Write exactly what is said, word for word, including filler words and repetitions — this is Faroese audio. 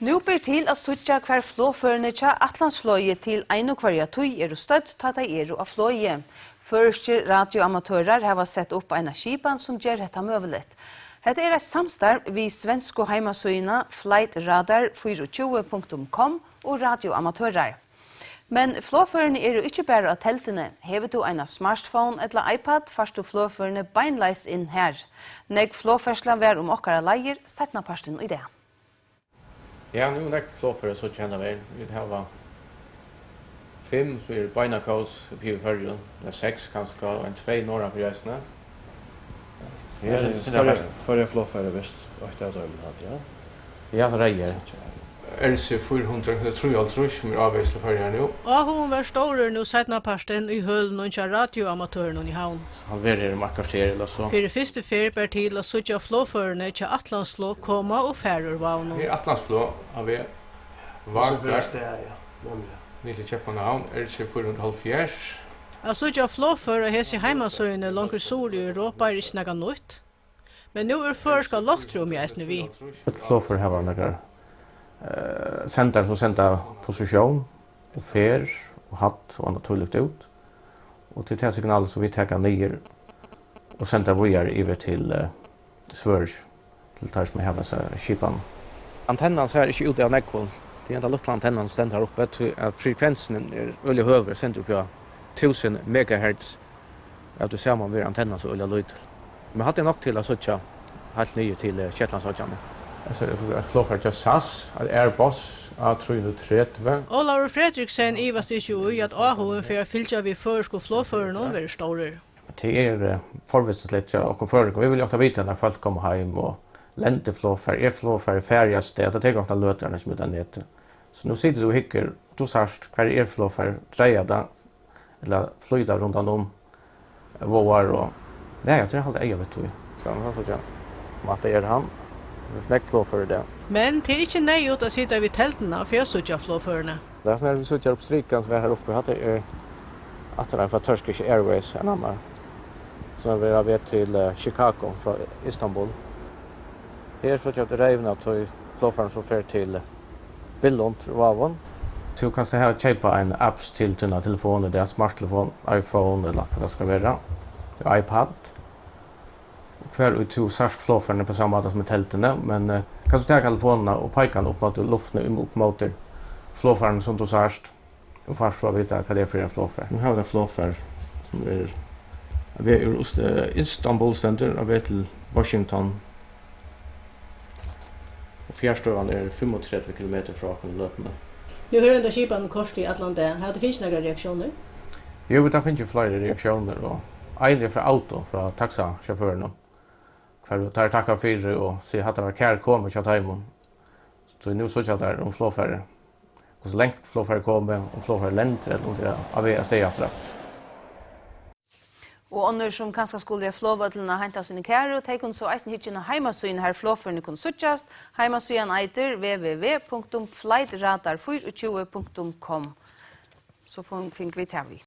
Nú ber til at síggja, hvar flogførini hjá Atlantsflogi til ein og hvørja tíð eru stødd, tá tey eru á flogi. Føroyskir radioamatørar hava sett upp eina skipan, sum ger hetta møguligt. Hetta er eitt samstarv við svensku heimasíðuna flightradar fýraogtjúgu punktum com og radioamatørar. Men flogførini eru ikki bara á telduni. Hevur tú eina smartphone ella iPad, fært tú flogførini beinleiðis inn har. Nógv flogferðsla var um okkara leiðir seinnapartin í dag. Ja, nú er nógv flogfør at síggja hendan vegin. Vit hava fimm, sum eru beinakós uppi í Føroyum, ella seks kanska, og ein tvey norðanfyri eisini. Ja, her er Føroya, sindur av Føroya flogfør er vist eitt av teimum, haldi eg. Ja, tað er. R C fýra hundrað og trýoghálvtrýss, sum er ávegis til Føroyar nú. Áhugin var stórur nú seinnapartin í hølunum hjá radioamatørunum í Havn. Hann verður her um eitt korter ella so. Fyri fyrstu ferð ber til at síggja flogførini hjá Atlantsflog koma og fara úr Vágnum. Her er Atlantsflog á veg Vágar. Stað, ja, nemliga. Niður til Keypmannahavn, R C fýra hundrað og hálvfjerðs. At síggja flogfør á hesi heimasíðuni longur suður í Europa er ikki nakað nýtt. Men nú er føroyska loftrúmið eisini við. Øll flogfør hava nakrar, eh, sendarar, sum senda posisjón og ferð og hædd og annað tílíkt út. Og tað er tað signalið, sum vit taka niður og senda víðari yvir til, eh, Svøríki, til teir, sum hava hesa skipan. Antennan sær ikki út av nógvum. Tað er henda lítla antennan, sum stendur har uppi, tí at frekvensin er øgiliga høgur, sendir upp á túsund megahertz. At tú sær, man verður antennan so øgiliga lítil. Men hatta er nokk til at síggja heilt niður til, eh, Shetlandsoyggjarnar. Altso, eitt flogfar hjá SAS, eitt Airbus A trý hundrað og tretivu. Ólavur Fredriksen ivast ikki í, at áhugin fyri at fylgja við føroysku flogførunum verður stórur. Tað er, eh, forvitnisligt hjá okkum føroyingum. Vit vilja ofta vita, nær fólk koma heim, og lendir flogfarið, er flogfarið farið avstað? Tað tekur ofta løtur, at smitta netið. So nú situr tú og hyggur, tú sært, hvar er flogfarið, dreygir tað, ella flýgur tað rundan um vágar og, ja, ja, tað er haldið eyga við tí. Skal man fáa síggja, um hatta er hann. Tað er nógv flogfør í dag. Men tað er ikki neyðugt at sita við telduna fyri at síggja flogførini. Tað er, nær vit síggja upp strikan, sum er har uppi, hatta er aftur ein frá Turkish Airways, ein annar, sum er á veg til, eh, Chicago frá Istanbul. Her síggja vit reyvina av tí flogfarinum, sum fer til, eh, Billund í Vágum. Tú kanst hava, keypa ein apps til tína telefon, í dag smarttelefon, iPhone ella hvat tað skal vera, iPad. Hvar ið tú sært flogfarini upp á sama máta sum í telduni, men, eh, kanst tú taka telefonina og peika hana upp móti luftini, um, upp móti flogfarinum sum tú sært, og fært so at vita, hvat tað er fyri eitt flogfar. Nú hava vit eitt flogfar, sum er á veg úr Ost-, eh, Istanbul, stendur, á veg til Washington. Og fjarstøðan er fimmogtretivu kilometrar frá okkum í løtuni. Nú hevur henda skipanin koyrt í allan dag. Hava tit fingið nakrar reaktiónir? Jú, vit hava fingið fleiri reaktiónir, og ein er frá Auto, frá taxasjåførunum, hvar teir takka fyri og siga, hatta var kærkomið hjá teimum. So nú síggja teir, um flogfarið, hvussu langt flogfarið er komið, um flogfarið lendir, ella um tað er á veg avstað aftur. Og onnur, sum kanska skulu á flogvøllin at heinta síni kæru, tey kunnu so eisini hyggja inn á heimasíðuna, har flogførini kunnu síggjast. Heimasíðan eitur w w w punktum flightradar fýraogtjúgu punktum com. So fung-, fingu vit tað við.